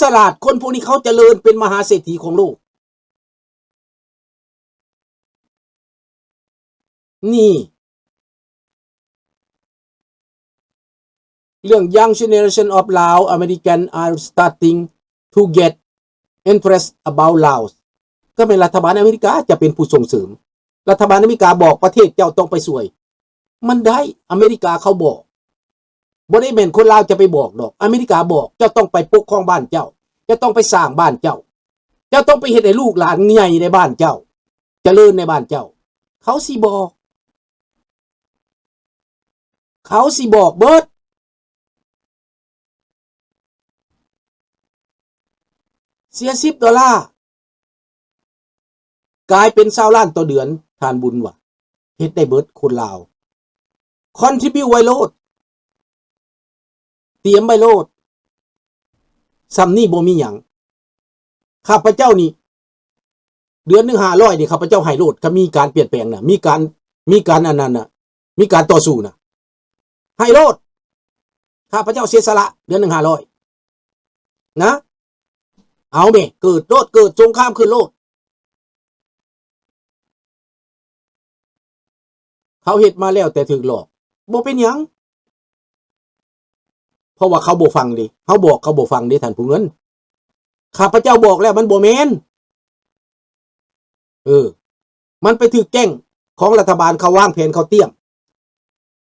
ສະຫຼາດ ຄົນພວກນີ້ເຂົາຈະເລີນເປັນມະຫາເສດຖີຂອງໂລກ. ນີ້ ເລື່ອງ Young generation of Lao American are starting to get interest about Laos ກໍແມ່ນລັດຖະບານອາເມລິກາຈະເປັນຜູ້ສົ່ງເສີມ. ລັດຖະບານອາເມລິກາບອກປະເທດເຈົ້າຕ້ອງໄປຊ່ວຍ ມັນໄດ້ ອາເມລິກາເຂົາບອກ. ບໍ່ໄດ້ແມ່ນຄົນລາວຈະໄປບອກດອກ. ອາເມລິກາບອກ ເຈົ້າຕ້ອງໄປປົກຄອງບ້ານເຈົ້າ, ເຈົ້າຕ້ອງໄປສ້າງບ້ານເຈົ້າ, ເຈົ້າຕ້ອງໄປເຮັດໃຫ້ລູກຫຼານໃຫຍ່ໃນບ້ານເຈົ້າ, ຈະເລີນໃນບ້ານເຈົ້າ. ເຂົາຊິບອກ, ເຂົາຊິບອກເບິດ. ເສຍສິບໂດລາ ກາຍເປັນຊາວລ້ານຕໍ່ເດືອນ, ທ່ານບຸນວ່າ ເຮັດໄດ້ເບິດຄົນລາວ. ຄອນທຣິບິວໄວ້ໂລດ, ຕຽມໄວ້ໂລດ, ສ່ຳນີ້ບໍ່ມີຫຍັງ. ຂ້າພະເຈົ້ານີ້ ເດືອນໜຶ່ງຫ້າຮ້ອຍນີ້ ຂ້າພະເຈົ້າໃຫ້ໂລດ, ຖ້າມີການປ່ຽນແປງນະ, ມີການ, ມີການອັນນັ້ນນະ, ມີການຕໍ່ສູ້ນະ, ໃຫ້ໂລດ. ຂ້າພະເຈົ້າເສຍສະຫຼະເດືອນໜຶ່ງຫ້າຮ້ອຍນະ. ເອົາແມະ, ເກີດໂລດ, ເກີດສົງຄາມຂຶ້ນໂລດ. ເຂົາເຮັດມາແລ້ວແຕ່ຖືກຫຼອກ, ບໍ່ເປັນຫຍັງ. ເພາະວ່າເຂົາບໍ່ຟັງເດ້, ເຮົາບອກເຂົາບໍ່ຟັງເດ້ ທ່ານຜູ້ເງິນ. ຂ້າພະເຈົ້າບອກແລ້ວມັນບໍ່ແມ່ນ. ເອີ, ມັນໄປຖືກແກ້ງຂອງລັດຖະບານ, ເຂົາວາງແຜນ, ເຂົາຕຽມ,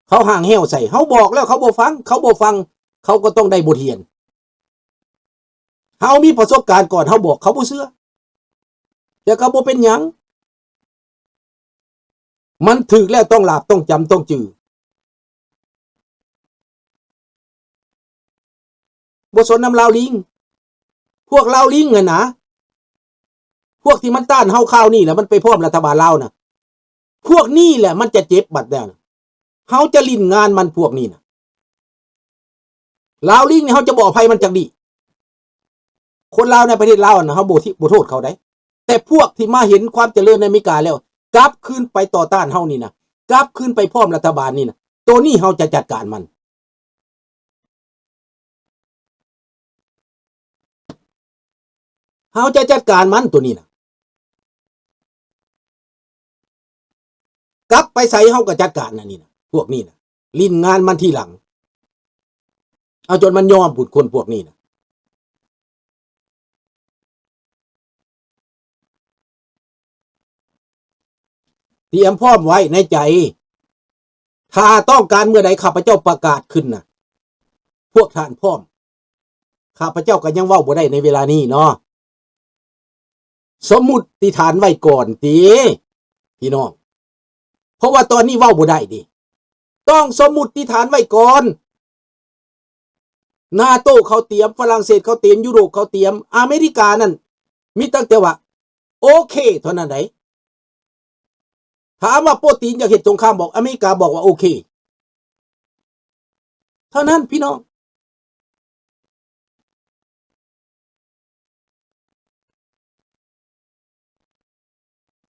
ເຂົາຫາງແຫ້ວໃສ່. ເຮົາບອກແລ້ວເຂົາບໍ່ຟັງ, ເຂົາບໍ່ຟັງ, ເຂົາກໍຕ້ອງໄດ້ບົດຮຽນ. ເຮົາມີປະສົບການກ່ອນ, ເຮົາບອກເຂົາບໍ່ເຊື່ອ, ແຕ່ກໍບໍ່ເປັນຫຍັງ. ມັນຖືກແລ້ວຕ້ອງຫຼາບ, ຕ້ອງຈຳ, ຕ້ອງຈື່. ບໍ່ສົນນຳລາວລີງ. ພວກລາວລີງຫັ້ນນະ, ພວກທີ່ມັນຕ້ານເຮົາຄາວນີ້ແຫຼະ, ມັນໄປພ້ອມລັດຖະບານລາວນະ. ພວກນີ້ແຫຼະມັນຈະເຈັບບັດແລ້ວນະ. ເຮົາຈະຫຼິ້ນງານມັນພວກນີ້ນະ. ລາວລີງນີ້ເຮົາຈະບໍ່ອະໄພມັນຈັກດີ້. ຄົນລາວໃນປະເທດລາວນະ, ເຮົາບໍ່ ບໍ່ໂທດເຂົາໃດ. ແຕ່ພວກທີ່ມາເຫັນຄວາມຈະເລີນໃນອາເມລິກາແລ້ວ ກັບຄືນໄປຕໍ່ຕ້ານເຮົານີ້ນະ, ກັບຄືນໄປພ້ອມລັດຖະບານນີ້ນະ, ໂຕນີ້ເຮົາຈະຈັດການມັນ. ເຮົາຈະຈັດການມັນໂຕນີ້ນະ. ກັບໄປໃສເຮົາກໍຈັດການອັນນີ້ນະ, ພວກນີ້ນະ, ຫຼິ້ນງານມັນທີຫຼັງ. ເອົາຈົນມັນຍອມພຸ້ນ ຄົນພວກນີ້ນະ. ຕຽມພ້ອມໄວ້ໃນໃຈ. ຖ້າຕ້ອງການເມື່ອໃດ ຂ້າພະເຈົ້າປະກາດຂຶ້ນນະ, ພວກທ່ານພ້ອມ. ຂ້າພະເຈົ້າກໍຍັງເວົ້າບໍ່ໄດ້ໃນເວລານີ້ເນາະ. ສົມມຸດຕິຖານໄວ້ກ່ອນຕິ ພີ່ນ້ອງ, ເພາະວ່າຕອນນີ້ເວົ້າບໍ່ໄດ້ເດ. ຕ້ອງສົມມຸດຕິຖານໄວ້ກ່ອນ. ນາໂຕເຂົາຕຽມ, ຝຣັ່ງເສດເຂົາຕຽມ, ຢູໂຣບເຂົາຕຽມ, ອາເມລິການັ້ນມີຕັ້ງແຕ່ວ່າໂອເຄເທົ່ານັ້ນໃດ. ຖາມວ່າໂປຕີນຢາກເຮັດສົງຄາມບໍ່? ອາເມລິກາບອກວ່າໂອເຄເທົ່ານັ້ນ ພີ່ນ້ອງ.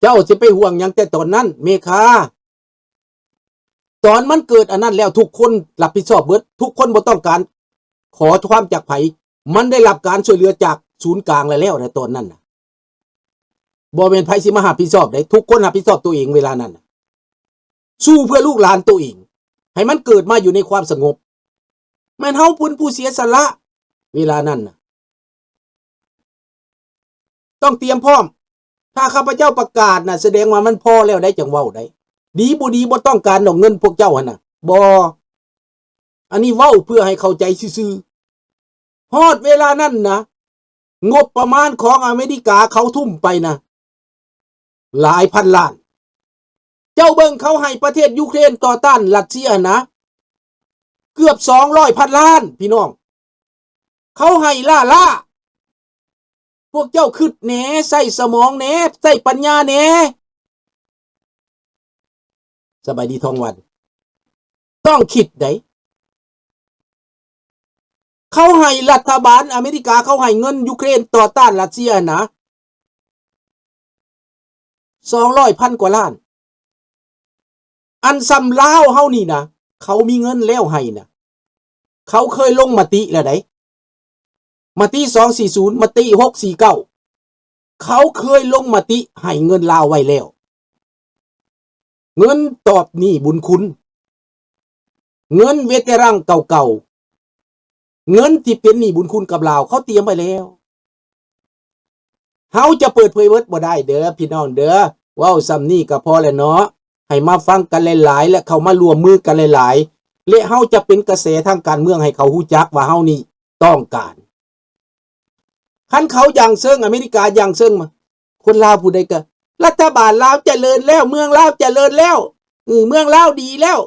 ເຈົ້າຊິໄປຫ່ວງຫຍັງແຕ່ຕອນນັ້ນ ເມຄາ? ຕອນມັນເກີດອັນນັ້ນແລ້ວ ທຸກຄົນຮັບຜິດຊອບເບິດ, ທຸກຄົນບໍ່ຕ້ອງການຂໍຄວາມຈາກໃຜ, ມັນໄດ້ຮັບການຊ່ວຍເຫຼືອຈາກສູນກາງແລ້ວ ແລ້ວໃນຕອນນັ້ນນະ. ບໍ່ແມ່ນໃຜຊິມາຮັບຜິດຊອບໃດ, ທຸກຄົນຮັບຜິດຊອບຕົວເອງເວລານັ້ນນະ. ສູ້ເພື່ອລູກຫຼານໂຕເອງ ໃຫ້ມັນເກີດມາຢູ່ໃນຄວາມສະຫງົບ. ແມ່ນເຮົາເປັນຜູ້ເສຍສະຫຼະເວລານັ້ນນະ. ຕ້ອງຕຽມພ້ອມ. ຖ້າຂ້າພະເຈົ້າປະກາດນະ ສະແດງວ່າມັນພໍແລ້ວໃດ ຈັ່ງເວົ້າໃດ. ດີບໍ່ດີ ບໍ່ຕ້ອງການດອກເງິນພວກເຈົ້າຫັ້ນນະ. ບໍ່. ອັນນີ້ເວົ້າເພື່ອໃຫ້ເຂົ້າໃຈຊື່ໆ. ຮອດເວລານັ້ນນະ ງົບປະມານຂອງອາເມລິກາເຂົາທຸ່ມໄປນະ ຫຼາຍພັນລ້ານ. ເຈົ້າເບິ່ງເຂົາໃຫ້ປະເທດຢູເຄຣນຕໍ່ຕ້ານຣັດເຊຍນະ ເກືອບສອງຮ້ອຍພັນລ້ານ ພີ່ນ້ອງ. ເຂົາໃຫ້ລ້າໆ. ພວກເຈົ້າຄິດແດ່, ໃຊ້ສະໝອງແດ່, ໃຊ້ປັນຍາແດ່. ສະບາຍດີ ທອງວັນ. ຕ້ອງຄິດໃດ. ເຂົາໃຫ້ລັດຖະບານອາເມລິກາ ເຂົາໃຫ້ເງິນຢູເຄຣນຕໍ່ຕ້ານຣັດເຊຍນະ ສອງຮ້ອຍພັນກວ່າລ້ານ. ອັນສ່ຳລາວເຮົານີ້ນະ ເຂົາມີເງິນແລ້ວໃຫ້ນະ. ເຂົາເຄີຍລົງມະຕິແລ້ວໃດ. ມະຕິສອງສີ່ສູນ ມະຕິຫົກສີ່ເກົ້າ ເຂົາເຄີຍລົງມະຕິໃຫ້ເງິນລາວໄວ້ແລ້ວ. ເງິນຕອບໜີ້ບຸນຄຸນ, ເງິນເວເຕຣັງເກົ່າໆ, ເງິນທີ່ເປັນໜີ້ບຸນຄຸນກັບລາວ ເຂົາຕຽມໄວ້ແລ້ວ. ເຮົາຈະເປີດເຜີຍເບິດບໍ່ໄດ້ເດີພີ່ນ້ອງເດີ. ເວົ້າສ່ຳນີ້ກໍພໍແລ້ວເນາະ. ໃຫ້ມາຟັງກັນຫຼາຍໆ ແລະ ເຂົ້າມາຮ່ວມມືກັນຫຼາຍໆ ແລະ ເຮົາຈະເປັນກະແສທາງການເມືອງໃຫ້ເຂົາຮູ້ຈັກວ່າເຮົານີ້ຕ້ອງການ. ຄັນເຂົາຢ່າງເຊີງ, ອາເມລິກາຢ່າງເຊີງມາ, ຄົນລາວຜູ້ໃດກໍ, ລັດຖະບານລາວຈະເລີນແລ້ວ, ເມືອງລາວຈະເລີນແລ້ວ, ເອີ, ເມືອງລາວດີແລ້ວ.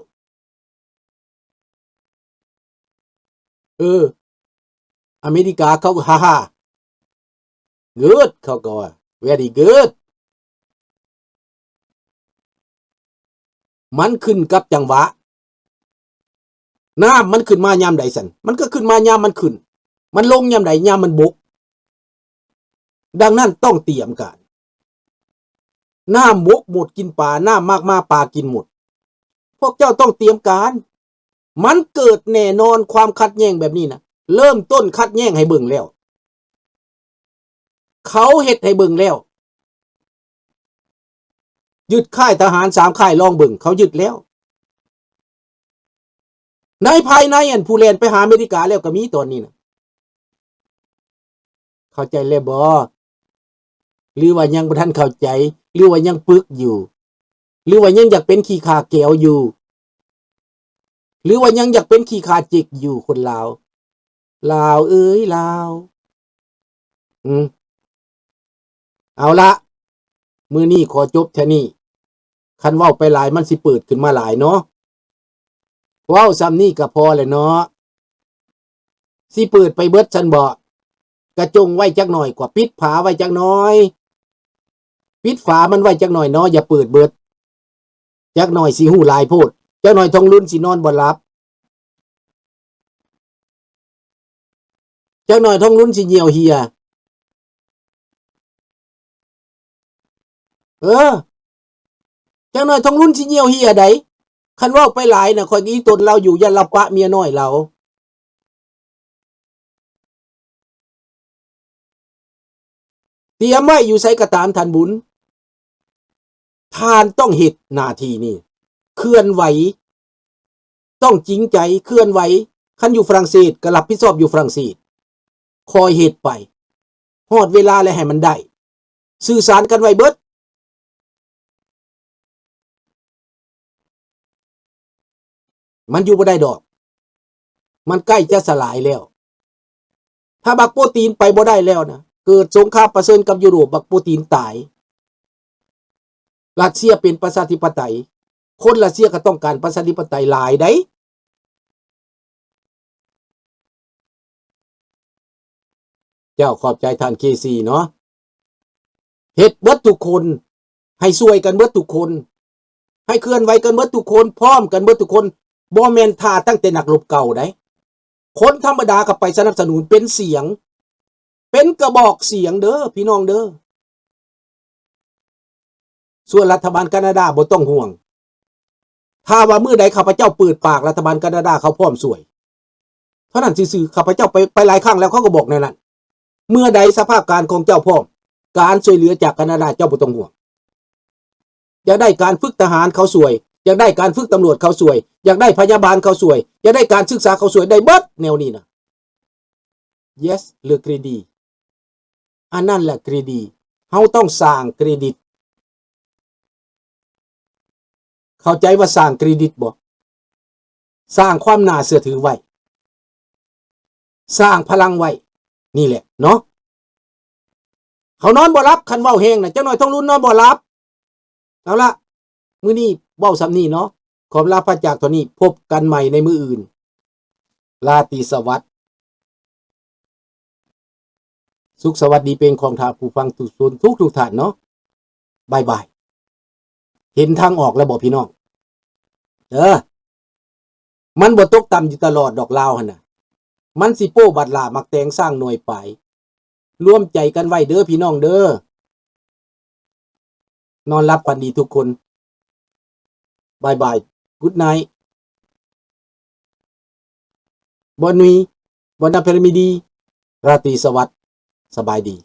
ເອີ, ອາເມລິກາເຂົາກໍ ฮ่າໆ, good ເຂົາກໍວ່າ very good. ມັນຂຶ້ນກັບຈັງຫວະ. ນ້ຳມັນຂຶ້ນມາຍາມໃດຊັ້ນ? ມັນກໍຂຶ້ນມາຍາມມັນຂຶ້ນ. ມັນລົງຍາມໃດ? ຍາມມັນບົກ. ດັ່ງນັ້ນຕ້ອງຕຽມການ. ນ້ຳບົກໝົດກິນປາ, ນ້ຳມາກມາປາກິນໝົດ. ພວກເຈົ້າຕ້ອງຕຽມການ. ມັນເກີດແນ່ນອນ, ຄວາມຂັດແຍ່ງແບບນີ້ນະ. ເລີ່ມຕົ້ນຂັດແຍ່ງໃຫ້ເບິ່ງແລ້ວ. ເຂົາເຮັດໃຫ້ເບິ່ງແລ້ວ. ຍຶດຄ້າຍທະຫານສາມຄ້າຍ, ລອງເບິ່ງ, ເຂົາຍຶດແລ້ວ. ໃນພາຍໃນ ອັນ ຜູ້ແລ່ນໄປຫາອາເມລິກາແລ້ວກໍມີຕອນນີ້ນະ. ເຂົ້າໃຈແລ້ວບໍ່? ຫຼືວ່າຍັງບໍ່ທັນເຂົ້າໃຈ? ຫຼືວ່າຍັງປຶກຢູ່? ຫຼືວ່າຍັງຢາກເປັນຂີ້ຂ້າແກວຢູ່? ຫຼືວ່າຍັງຢາກເປັນຂີ້ຂ້າເຈັກຢູ່ຄົນລາວ? ລາວເອີຍລາວ. ອືມ ເອົາລະ, ມື້ນີ້ຂໍຈົບເທົ່ານີ້. ຄັນເວົ້າໄປຫຼາຍມັນຊິເປີດຂຶ້ນມາຫຼາຍເນາະ. ເວົ້າສ່ຳນີ້ກໍພໍແລ້ວເນາະ. ຊິເປີດໄປເບິດຊັ້ນເບາະ? ກະຈົ່ງໄວ້ຈັກໜ້ອຍກວ່າ, ປິດຝາໄວ້ຈັກໜ້ອຍ. ປິດຝາມັນໄວ້ຈັກໜ້ອຍເນາະ, ຢ່າເປີດເບິດ. ຈັກໜ້ອຍຊິຮູ້ຫຼາຍໂພດ. ຈັກໜ້ອຍທອງລຸນຊິນອນບໍ່ຫຼັບ. ຈັກໜ້ອຍທອງລຸນຊິຍ່ຽວເຫື່ອ. ເອີ, ຈັກໜ້ອຍທອງລຸນຊິຍ່ຽວເຫື່ອໃດ໋. ຄັນເວົ້າໄປຫຼາຍນະ, ຂ້ອຍກໍອີຕົນລາວຢູ່, ຢ້ານລາວປະເມຍນ້ອຍລາວ. ຕຽມໄວ້ຢູ່ໃສກໍຕາມທ່ານບຸນ, ທ່ານຕ້ອງເຮັດໜ້າທີ່ນີ້, ເຄື່ອນໄຫວ, ຕ້ອງຈິງໃຈເຄື່ອນໄຫວ. ຄັນຢູ່ຝຣັ່ງເສດກໍຮັບຜິດຊອບຢູ່ຝຣັ່ງເສດ, ຄອຍເຮັດໄປ, ຮອດເວລາແລ້ວໃຫ້ມັນໄດ້. ສື່ສານກັນໄວ້ເບິດ. ມັນຢູ່ບໍ່ໄດ້ດອກ. ມັນໃກ້ຈະສະຫຼາຍແລ້ວ. ຖ້າບັກໂປຕີນໄປບໍ່ໄດ້ແລ້ວນະ, ເກີດສົງຄາມປະເຊີນກັບຢູໂຣບ, ບັກໂປຕີນຕາຍ. ຣັດເຊຍເປັນປະຊາທິປະໄຕ, ຄົນຣັດເຊຍກໍຕ້ອງການປະຊາທິປະໄຕຫຼາຍໃດ໋. ເຈົ້າ, ຂອບໃຈທ່ານເຄຊີເນາະ. ເຮັດເບິດທຸກຄົນ, ໃຫ້ຊ່ວຍກັນເບິດທຸກຄົນ, ໃຫ້ເຄື່ອນໄຫວກັນເບິດທຸກຄົນ, ພ້ອມກັນເບິດທຸກຄົນ. ບໍ່ແມ່ນຖ້າຕັ້ງແຕ່ນັກລົບເກົ່າໃດ໋. ຄົນທຳມະດາກໍໄປສະໜັບສະໜູນ, ເປັນສຽງ, ເປັນກະບອກສຽງເດີ ພີ່ນ້ອງເດີ. ສ່ວນລັດຖະບານການາດາບໍ່ຕ້ອງຫ່ວງ. ຖ້າວ່າມື້ໃດຂ້າພະເຈົ້າເປີດປາກ, ລັດຖະບານການາດາເຂົາພ້ອມຊ່ວຍ. ເທົ່ານັ້ນຊື່ໆ. ຂ້າພະເຈົ້າໄປ, ໄປຫຼາຍຄັ້ງແລ້ວ, ເຂົາກໍບອກແນວນັ້ນ. ເມື່ອໃດສະພາບການຂອງເຈົ້າພ້ອມ, ການຊ່ວຍເຫຼືອຈາກການາດາເຈົ້າບໍ່ຕ້ອງຫ່ວງ. ຢາກໄດ້ການຝຶກທະຫານເຂົາຊ່ວຍ, ຢາກໄດ້ການຝຶກຕຳຫຼວດເຂົາຊ່ວຍ, ຢາກໄດ້ພະຍາບານເຂົາຊ່ວຍ, ຢາກໄດ້ການສຶກສາເຂົາຊ່ວຍ, ໄດ້ເບິດແນວນີ້ນະ. Yes ຫຼື greedy. ອັນນັ້ນແຫຼະ greedy. ເຮົາຕ້ອງສ້າງ credit. ເຂົ້າໃຈວ່າສ້າງ credit ບໍ່? ສ້າງຄວາມໜ້າເຊື່ອຖືໄວ້, ສ້າງພະລັງໄວ້. ນີ້ແຫຼະເນາະ. ເຂົານອນບໍ່ຫຼັບ, ຄັນເວົ້າແຮງນະ, ຈັກໜ້ອຍທອງລຸນນອນບໍ່ຫຼັບ. ເອົາລະ, ມື້ນີ້ເວົ້າສ່ຳນີ້ເນາະ. ຂໍລາພາຈາກເທົ່ານີ້, ພົບກັນໃໝ່ໃນມື້ອື່ນ. ລາຕີສະຫວັດ. ສຸກສະຫວັດດີເປັນຂອງທ່ານຜູ້ຟັງທຸກຄົນ, ທຸກໆທ່ານເນາະ. ບາຍບາຍ. ເຫັນທາງອອກແລ້ວບໍ່ພີ່ນ້ອງ? ເອີ, ມັນບໍ່ຕົກຕ່ຳຢູ່ຕະຫຼອດດອກລາວຫັ້ນນະ. ມັນຊິໂປ້ບັດຫຼ້າໝາກແຕງຊ້າງໜ່ວຍປາຍ. ລວມໃຈກັນໄວ້ເດີພີ່ນ້ອງເດີ. ນອນຫຼັບຝັນດີທຸກຄົນ. ບາຍບາຍ. Good night. Bonne nuit. Bon après-midi. ລາຕີສະຫວັດ, ສະບາຍດີ.